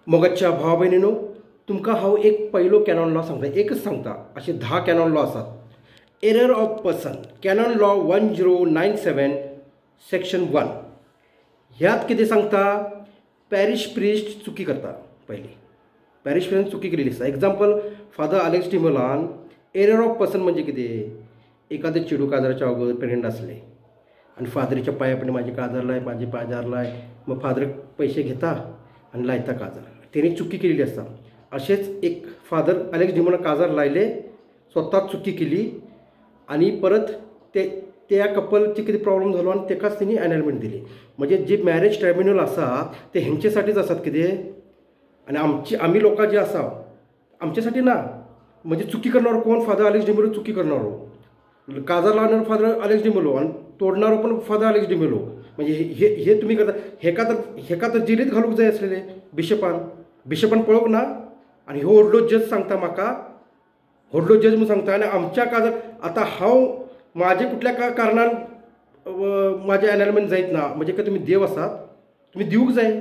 मोगाच्या भाव भयणीनो, तुमकां हांव एक पयलो कॅनॉन लॉ सांगता, एकच सांगता, अशे 10 कॅनॉन लॉ आसात। Error of person, canon law 1097 section 1। ह्यात कितें सांगता, पॅरिश प्रिस्ट चुकी करता। पयली पॅरिश प्रिस्टान चुकी केलेली आसा। एग्जाम्पल, फादर अलेक्स डिमेलोन एरर ऑफ पर्सन म्हणजे कितें, एखादें चेडूं काजाराच्या अगोदर प्रेग्नंट आसलें आनी फादरीच्या पांया पडलें, म्हाजे काजार लाय, म्हाजे काजार लाय, मग फादर पयशे घेता आनी लायता काजार, तेणी चुकी केलेली आसा। अशेंच एक फादर अलेक्स डिमेलोन काजार लायले, स्वता चुकी केली आनी परत ते त्या कपलचे कितें प्रॉब्लम जालो आनी तेकाच तेणी एनलमेंट दिली। म्हणजे जे मॅरेज ट्रायब्युनल आसा ते हेंचेसाठीच आसात कितें, आनी आमची आमी लोकां जी आसा आमच्यासाठी ना। म्हणजे चुकी करणारो कोण, फादर अलेक्स डिमेलो चुकी करणारो, काजार लावणारो फादर अलेक्स डिमेलो आनी तोडणारो पण फादर अलेक्स डिमेलो। म्हणजे हे हे तुमी करता, हेका तर जेलीत घालूंक जाय आसलेले बिशपान, बिशपान पळोवंक ना। आनी हो व्हडलो जज सांगता म्हाका, व्हडलो जज म्हूण सांगता। आनी आमच्या काजार आतां हांव म्हाजे कुठल्या कारणान म्हाजें एनलमेंट जायत ना, म्हणजे काय तुमी देव आसात, तुमी दिवंक जाय।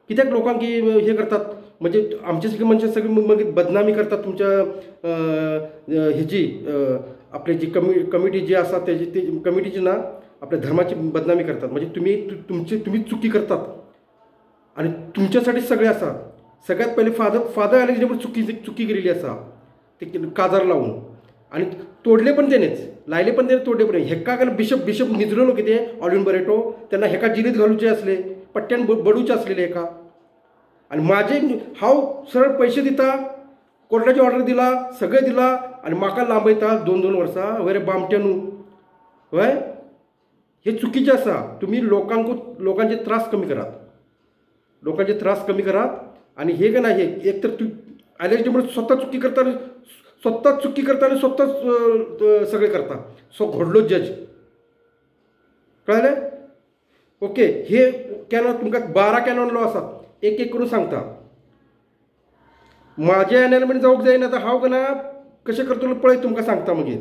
कित्याक लोकांक हे करतात, म्हणजे आमचे सगळीं मनशां सगळीं मागीर बदनामी करतात तुमच्या हेजी, आपली जी कमिटी जी आसा तेजी, ती कमिटीची ना, आपल्या धर्माची बदनामी करतात। म्हणजे तुमी तुमची तुमी चुकी करतात आनी तुमच्यासाठी सगळे आसा। सगळ्यात पयलीं फादर अलेक्स डिमेलो चुकी केलेली आसा, ते काजार लावून, आनी तोडले पण तेणेच, लायले पण तेणे, तोडले पण। हेका कारण बिशप निजलेलो कितें ऑलिन बरेटो, तेन्ना हेका जिलीत घालुचे आसले, पट्ट्यान बडोवचे आसलेले हेका। आनी म्हाजे हांव सरळ पयशे दिता, कोर्टाची ऑर्डर दिला, सगळें दिला आनी म्हाका लांबयता 2-2 वर्सां। वय रे बामटे न्हू, वय हे चुकीचें आसा। तुमी लोकांचे त्रास कमी करात, लोकांचे त्रास कमी करात। आनी हे काय ना, हे एक तर तूं अलेक्स डिमेलो स्वता चुकी करता, स्वता चुकी करता आनी स्वता सगळें करता, सो व्हडलो जज, कळ्ळें? ओके, हे कॅनॉन तुमकां 12 कॅनॉन लॉ आसात, एक एक करून सांगता। म्हाजें एनलमेंट जावंक जायना आतां हांव ना कशें करतलो पळय, तुमकां सांगता मागीर।